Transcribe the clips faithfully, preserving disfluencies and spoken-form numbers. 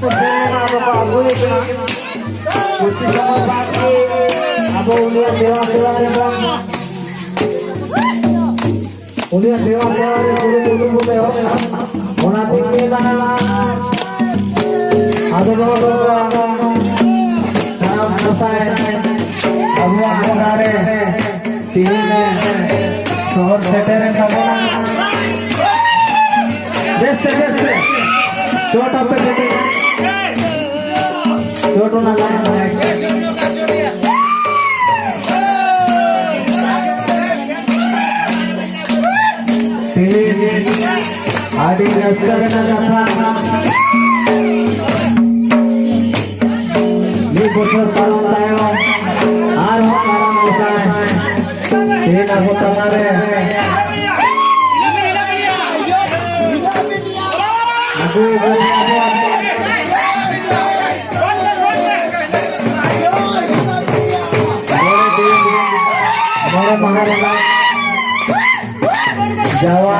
ᱟᱫᱚ ᱠᱚ ᱟᱹᱜᱩᱭᱮ ᱠᱟᱱᱟ᱾ ᱠᱩᱥᱤ ᱥᱚᱢᱚᱭ ᱵᱟᱫ ᱜᱮ ᱟᱵᱚ ᱩᱱᱤᱭᱟᱜ ᱫᱮᱣᱟ ᱥᱮᱣᱟ ᱨᱮᱵᱚᱱ, ᱩᱱᱤᱭᱟᱜ ᱫᱮᱣᱟ ᱥᱮᱣᱟ ᱨᱮ ᱠᱩᱨᱩᱢᱩᱴᱩ ᱵᱚᱱ ᱮᱦᱚᱵ ᱮᱫᱟ᱾ ᱚᱱᱟ ᱛᱮᱜᱮ ᱫᱟᱬᱟᱱᱟ᱾ ᱟᱫᱚ ᱱᱚᱣᱟ ᱫᱚ ᱥᱟᱱᱟᱢ ᱜᱚᱸᱥᱟᱭ ᱟᱵᱚᱣᱟᱜ ᱟᱠᱷᱲᱟ ᱨᱮ ᱛᱤᱦᱤᱧ ᱥᱚᱦᱚᱨ ᱥᱮᱴᱮᱨᱮᱱ ᱛᱟᱵᱚᱱᱟ᱾ ᱵᱮᱥ ᱛᱮ, ᱵᱮᱥ ᱛᱮ᱾ ᱪᱚᱴ ᱟᱯᱮ ᱥᱮᱴᱮᱨ᱾ ᱪᱚᱴ ᱚᱱᱟ ᱞᱟᱭᱤᱱ ᱨᱮ᱾ ᱛᱤᱦᱤᱧ ᱟᱹᱰᱤ ᱨᱟᱹᱥᱠᱟᱹ ᱨᱮᱱᱟᱜ ᱠᱟᱛᱷᱟ᱾ ᱢᱤᱫ ᱵᱚᱪᱷᱚᱨ ᱯᱟᱨᱚᱢ ᱛᱟᱭᱚᱢ ᱟᱨᱦᱚᱸ ᱠᱟᱨᱟᱢ ᱜᱚᱸᱥᱟᱭ ᱛᱮᱦᱮᱧ ᱟᱵᱚ ᱛᱟᱞᱟᱨᱮ ᱟᱹᱜᱩ ᱟᱠᱟᱫᱮᱭᱟ ᱵᱚᱱ᱾ ᱢᱚᱬᱮ ᱫᱤᱱ, ᱢᱚᱬᱮ ᱢᱟᱦᱟ ᱨᱮᱱᱟᱜ ᱡᱟᱣᱟ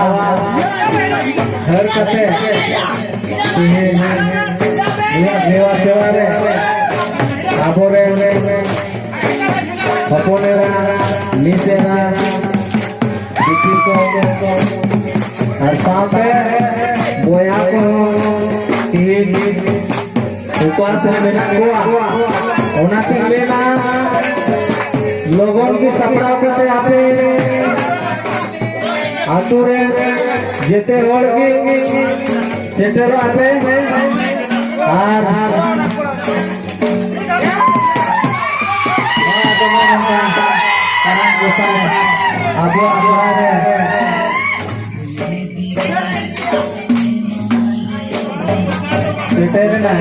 ᱦᱟᱹᱨ ᱠᱟᱛᱮ ᱛᱮᱦᱮᱧ ᱱᱤᱭᱟᱹ ᱫᱮᱣᱟ ᱥᱮᱣᱟ ᱨᱮ ᱟᱵᱚᱨᱮᱱ ᱦᱚᱯᱚᱱ ᱮᱨᱟ, ᱢᱤᱥ ᱮᱨᱟ, ᱵᱤᱴᱤ ᱠᱚ ᱟᱨ ᱥᱟᱶᱛᱮ ᱵᱚᱭᱦᱟ ᱠᱚᱦᱚᱸ ᱛᱮᱦᱮᱧ ᱩᱯᱟᱥ ᱨᱮ ᱢᱮᱱᱟᱜ ᱠᱚᱣᱟ᱾ ᱚᱱᱟᱛᱤᱧ ᱢᱮᱱᱟ, ᱞᱚᱜᱚᱱ ᱜᱮ ᱥᱟᱯᱲᱟᱣ ᱠᱟᱛᱮ ᱟᱯᱮ ᱟᱹᱛᱩ ᱨᱮ ᱡᱮᱛᱮ ᱦᱚᱲ ᱜᱮ ᱥᱮᱴᱮᱨᱚᱜ ᱟᱯᱮ᱾ ᱟᱨ ᱟᱵᱚᱣᱟᱜ ᱟᱠᱷᱲᱟ ᱨᱮ ᱥᱮᱴᱮᱨᱮᱱᱟ᱾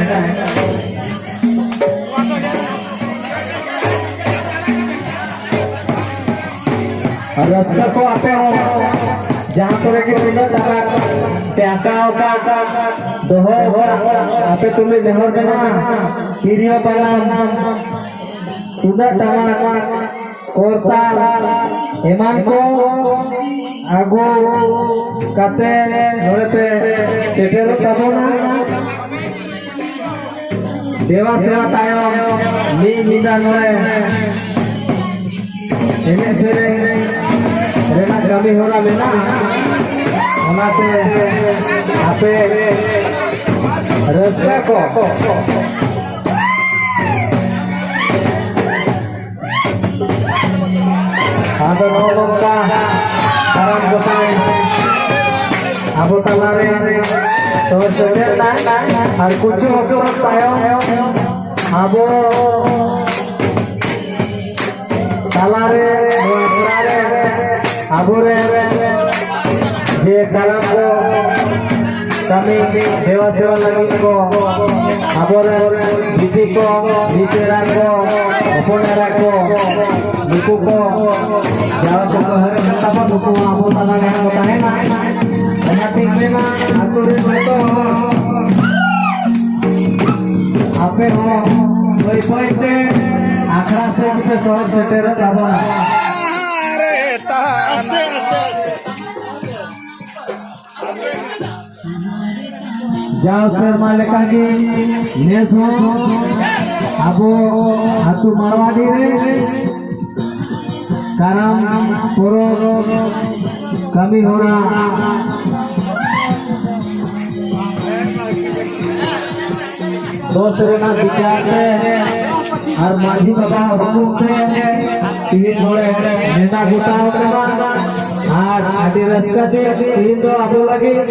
ᱟᱨ ᱨᱟᱹᱥᱠᱟᱹ ᱠᱚ ᱟᱯᱮ ᱦᱚᱸ ᱡᱟᱦᱟᱸ ᱠᱚᱨᱮ ᱜᱮ ᱛᱩᱢᱫᱟᱜ ᱴᱟᱢᱟᱠ ᱯᱮ ᱟᱸᱠᱟᱣ ᱟᱠᱟᱫ, ᱫᱚᱦᱚ ᱟᱠᱟᱫ, ᱟᱯᱮ ᱛᱩᱞᱩᱡ ᱱᱮᱦᱚᱨ ᱢᱮᱱᱟᱜᱼᱟ, ᱛᱤᱨᱭᱳ ᱵᱟᱱᱟᱢ, ᱛᱩᱢᱫᱟᱜ ᱴᱟᱢᱟᱠ, ᱠᱚᱨᱛᱟᱞ ᱮᱢᱟᱱ ᱠᱚ ᱟᱹᱜᱩ ᱠᱟᱛᱮ ᱱᱚᱰᱮ ᱯᱮ ᱥᱮᱴᱮᱨᱚᱜ ᱛᱟᱵᱚᱱᱟ᱾ ᱫᱮᱵᱟ ᱥᱮᱵᱟ ᱛᱟᱭᱚᱢ ᱢᱤᱫ ᱧᱤᱫᱟᱹ ᱱᱚᱰᱮ ᱮᱱᱮᱡ ᱥᱮᱨᱮᱧ ᱨᱮᱱᱟᱜ ᱠᱟᱹᱢᱤ ᱦᱚᱨᱟ ᱢᱮᱱᱟᱜᱼᱟ᱾ ᱚᱱᱟᱛᱮ ᱟᱯᱮ ᱨᱟᱹᱥᱠᱟᱹ ᱠᱚ ᱟᱫᱚ ᱱᱚᱜᱼᱚ ᱱᱚᱝᱠᱟ ᱠᱟᱨᱟᱢ ᱜᱚᱸᱥᱟᱭ ᱟᱵᱚ ᱛᱟᱞᱟᱨᱮ ᱛᱚ ᱥᱮᱴᱮᱨ ᱮᱱᱟ᱾ ᱟᱨ ᱠᱤᱪᱷᱩ ᱚᱠᱛᱚ ᱛᱟᱭᱚᱢ ᱟᱵᱚ ᱛᱟᱞᱟᱨᱮ ᱱᱚᱣᱟ ᱟᱠᱷᱲᱟ ᱨᱮ ᱟᱵᱚᱨᱮᱱ ᱡᱮ ᱠᱟᱨᱟᱢ ᱠᱚ ᱠᱟᱹᱢᱤ ᱫᱮᱵᱟ ᱥᱮᱵᱟ ᱞᱟᱹᱜᱤᱫ ᱠᱚ ᱟᱵᱚᱨᱮᱱ ᱵᱤᱴᱤ ᱠᱚ, ᱢᱤᱥᱮᱨᱟ ᱠᱚ, ᱦᱚᱯᱚᱱ ᱮᱨᱟ ᱠᱚ, ᱱᱩᱠᱩ ᱠᱚ ᱡᱟᱣ ᱠᱚ ᱦᱟᱹᱨ ᱠᱟᱱ ᱛᱟᱵᱚᱱ, ᱱᱩᱠᱩ ᱦᱚᱸ ᱟᱵᱚ ᱛᱟᱞᱟ ᱨᱮ ᱠᱚ ᱛᱟᱦᱮᱱᱟ᱾ ᱚᱱᱟᱛᱤᱧ ᱢᱮᱱᱟ, ᱟᱹᱛᱩ ᱨᱮᱱ ᱡᱚᱛᱚ ᱦᱚᱲ ᱟᱯᱮ ᱦᱚᱸ ᱵᱟᱹᱭ ᱵᱟᱹᱭ ᱛᱮ ᱟᱠᱷᱲᱟ ᱥᱮᱫ ᱯᱮ ᱥᱚᱦᱚᱨ ᱥᱮᱴᱮᱨᱚᱜ ᱛᱟᱵᱚᱱᱟ᱾ ᱡᱟᱣ ᱥᱮᱨᱢᱟ ᱞᱮᱠᱟᱜᱮ ᱱᱮᱥ ᱦᱚᱸ ᱟᱵᱚ ᱟᱹᱛᱩ ᱢᱟᱲᱣᱟᱰᱤ ᱨᱮ ᱠᱟᱨᱟᱢ ᱯᱚᱨᱚᱵᱽ ᱠᱟᱹᱢᱤ ᱦᱚᱨᱟ ᱵᱚᱥ ᱨᱮᱱᱟᱜ ᱵᱤᱪᱟᱨ ᱛᱮ ᱟᱨ ᱢᱟᱹᱡᱷᱤ ᱵᱟᱵᱟ ᱦᱩᱠᱩᱢ ᱛᱮ ᱛᱤᱦᱤᱧ ᱱᱚᱰᱮ ᱱᱮᱰᱟ ᱜᱚᱴᱟᱣ ᱠᱟᱱᱟ᱾ ᱟᱨ ᱟᱹᱰᱤ ᱨᱟᱹᱥᱠᱟᱹ ᱫᱤᱱ ᱛᱤᱦᱤᱧ ᱫᱚ ᱟᱵᱚ ᱞᱟᱹᱜᱤᱫ᱾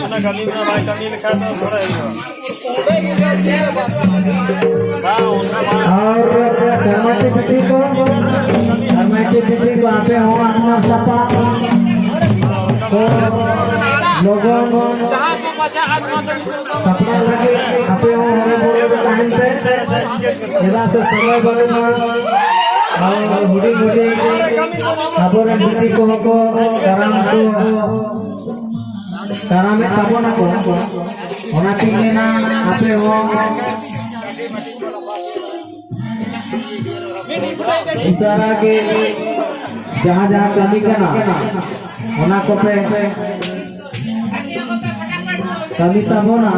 ᱚᱱᱟ ᱠᱟᱹᱢᱤ ᱢᱮᱱᱟᱜᱼᱟ, ᱵᱟᱭ ᱠᱟᱹᱢᱤ ᱞᱮᱠᱷᱟᱱ ᱫᱚ ᱛᱷᱚᱲᱟ ᱦᱩᱭᱩᱜᱼᱟ᱾ ᱵᱟᱝ, ᱚᱱᱠᱟ ᱵᱟᱝ᱾ ᱟᱨ ᱠᱟᱨᱢᱟᱴᱤ ᱵᱤᱴᱤ ᱠᱚ, ᱠᱟᱨᱢᱟᱴᱤ ᱵᱤᱴᱤ ᱠᱚ, ᱟᱯᱮ ᱦᱚᱸ ᱟᱯᱱᱟᱨ ᱥᱟᱯᱟᱵ ᱠᱚ ᱞᱚᱜᱚᱱ ᱥᱟᱯᱲᱟᱣ ᱞᱟᱹᱜᱤᱫ ᱟᱯᱮ ᱦᱚᱸ ᱦᱚᱨᱚ ᱵᱚᱨᱚ ᱨᱮ ᱛᱟᱦᱮᱱ ᱯᱮ᱾ ᱪᱮᱫᱟᱜ ᱥᱮ ᱥᱚᱢᱚᱭ ᱵᱟᱹᱱᱩᱜᱼᱟ᱾ ᱟᱨ ᱦᱩᱰᱤᱧ ᱦᱩᱰᱤᱧ ᱟᱵᱚᱨᱮᱱ ᱵᱤᱴᱤ ᱠᱚᱦᱚᱸ ᱠᱚ ᱠᱟᱨᱟᱢ ᱠᱚ ᱠᱟᱨᱟᱢᱮᱫ ᱛᱟᱵᱚᱱᱟᱠᱚ᱾ ᱚᱱᱟᱛᱤᱧ ᱢᱮᱱᱟ, ᱟᱯᱮ ᱦᱚᱸ ᱤᱥᱟᱨᱟ ᱜᱮ ᱡᱟᱦᱟᱸ ᱡᱟᱦᱟᱸ ᱠᱟᱹᱢᱤ ᱠᱟᱱᱟ, ᱚᱱᱟ ᱠᱚᱯᱮ ᱠᱟᱹᱢᱤ ᱛᱟᱵᱚᱱᱟ᱾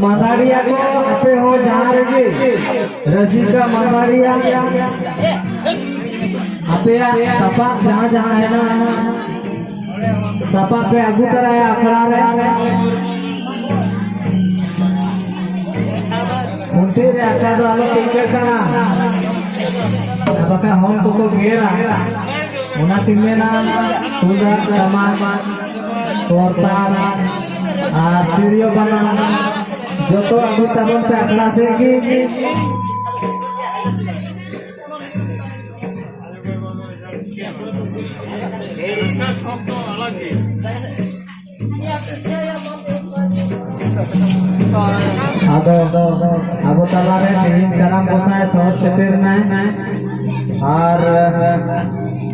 ᱢᱟᱫᱟᱨᱤᱭᱟ ᱠᱚ, ᱟᱯᱮ ᱦᱚᱸ ᱡᱟᱦᱟᱸ ᱨᱮᱜᱮ ᱨᱟᱹᱥᱤᱠᱟ ᱢᱟᱫᱟᱨᱤᱭᱟ, ᱟᱯᱮᱭᱟᱜ ᱥᱟᱯᱟᱵ ᱡᱟᱦᱟᱸ ᱡᱟᱦᱟᱸ ᱦᱮᱱᱟᱜᱼᱟ, ᱥᱟᱯᱟᱵ ᱯᱮ ᱟᱹᱜᱩ ᱛᱚᱨᱟᱭᱟ ᱟᱠᱷᱲᱟ ᱨᱮ᱾ ᱠᱷᱩᱱᱴᱤ ᱨᱮ ᱟᱠᱷᱲᱟ ᱫᱚ ᱟᱞᱚ ᱛᱤᱸᱜᱟᱹᱜ ᱠᱟᱱᱟ, ᱟᱨ ᱵᱟᱠᱷᱟᱱ ᱦᱚᱲ ᱠᱚᱠᱚ ᱜᱮᱨᱟ᱾ ᱚᱱᱟᱛᱤᱧ ᱢᱮᱱᱟ, ᱛᱩᱢᱫᱟᱜ, ᱴᱟᱢᱟᱠ, ᱠᱚᱨᱛᱟᱞ ᱟᱨ ᱛᱤᱨᱭᱳ ᱵᱟᱱᱟᱢ ᱡᱚᱛᱚ ᱟᱹᱜᱩ ᱛᱟᱵᱚᱱ ᱯᱮ ᱟᱠᱷᱲᱟ ᱥᱮᱫ ᱜᱮ᱾ ᱟᱫᱚ ᱟᱵᱚ ᱛᱟᱞᱟᱨᱮ ᱛᱮᱦᱮᱧ ᱠᱟᱨᱟᱢ ᱜᱚᱸᱥᱟᱭ ᱥᱚᱦᱚᱨ ᱥᱮᱴᱮᱨ ᱮᱱᱟᱭ, ᱟᱨ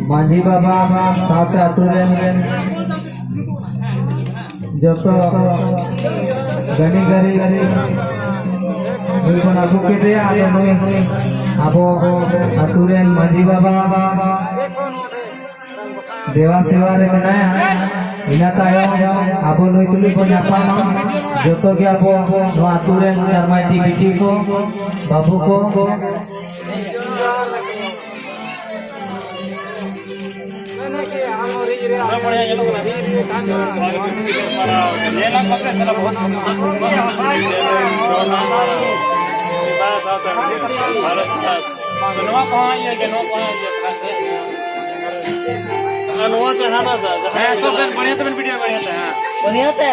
ᱢᱟᱹᱡᱷᱤ ᱵᱟᱵᱟ ᱥᱟᱶᱛᱮ ᱟᱹᱛᱩ ᱨᱮᱱ ᱡᱚᱛᱚ ᱜᱟᱹᱰᱤ ᱜᱟᱹᱰᱤ ᱱᱩᱭ ᱵᱚᱱ ᱟᱹᱜᱩ ᱠᱮᱫᱮᱭᱟ᱾ ᱟᱫᱚ ᱱᱩᱭ ᱟᱵᱚ ᱟᱹᱛᱩ ᱨᱮᱱ ᱢᱟᱹᱡᱷᱤ ᱵᱟᱵᱟ ᱫᱮᱣᱟ ᱥᱮᱣᱟ ᱨᱮ ᱢᱮᱱᱟᱭᱟ᱾ ᱤᱱᱟᱹ ᱛᱟᱭᱚᱢ ᱟᱵᱚ ᱱᱩᱭ ᱛᱩᱞᱩᱡ ᱵᱚᱱ ᱧᱟᱯᱟᱢᱟ᱾ ᱡᱚᱛᱚ ᱜᱮ ᱟᱵᱚ ᱱᱚᱣᱟ ᱟᱹᱛᱩ ᱨᱮᱱ ᱠᱟᱨᱢᱟᱭᱴᱤ ᱵᱤᱴᱤ ᱠᱚ, ᱵᱟᱹᱵᱩ ᱠᱚ, ᱵᱟᱹᱲᱤᱡ ᱧᱮᱞᱚᱜ ᱠᱟᱱᱟ᱾ ᱧᱮᱞᱟᱢ ᱯᱟᱥᱮ ᱥᱟᱞᱟ ᱵᱚᱦᱚᱛ ᱱᱚᱣᱟ ᱠᱚᱦᱚᱸ ᱤᱭᱟᱹ ᱜᱮ, ᱱᱚᱣᱟ ᱠᱚᱦᱚᱸ ᱤᱭᱟᱹ ᱠᱟᱱᱟ᱾ ᱟᱨ ᱱᱚᱣᱟ ᱡᱟᱦᱟᱱᱟᱜ ᱫᱚ, ᱡᱟᱦᱟᱱᱟᱜ ᱦᱮᱸ, ᱥᱚᱵ ᱵᱮᱱ ᱵᱟᱹᱲᱤᱭᱟᱹ ᱛᱮᱵᱮᱱ ᱵᱤᱰᱤᱭᱳ ᱵᱟᱹᱲᱤᱭᱟᱹ ᱛᱮ, ᱦᱮᱸ᱾ ᱵᱟᱹᱲᱤᱭᱟᱹ ᱛᱮ᱾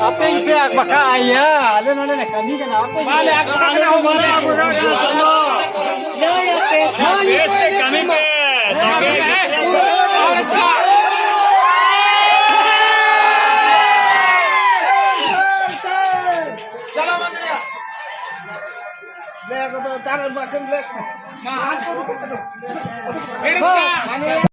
ᱟᱯᱮ ᱜᱮᱯᱮ ᱟᱠᱵᱟᱠᱟᱜᱼᱟ ᱭᱟ, ᱟᱞᱮ ᱱᱚᱰᱮ ᱞᱮ ᱠᱟᱹᱢᱤ ᱠᱟᱱᱟ, ᱟᱯᱮ ᱜᱮ᱾ ᱵᱟᱞᱮ ᱟᱠᱵᱟᱠᱟᱜ ᱠᱟᱱᱟ, ᱵᱮᱥ ᱛᱮ ᱠᱟᱹᱢᱤ ᱯᱮ, ᱛᱟᱠᱮ ᱜᱤᱫᱽᱨᱟᱹ ᱠᱚ᱾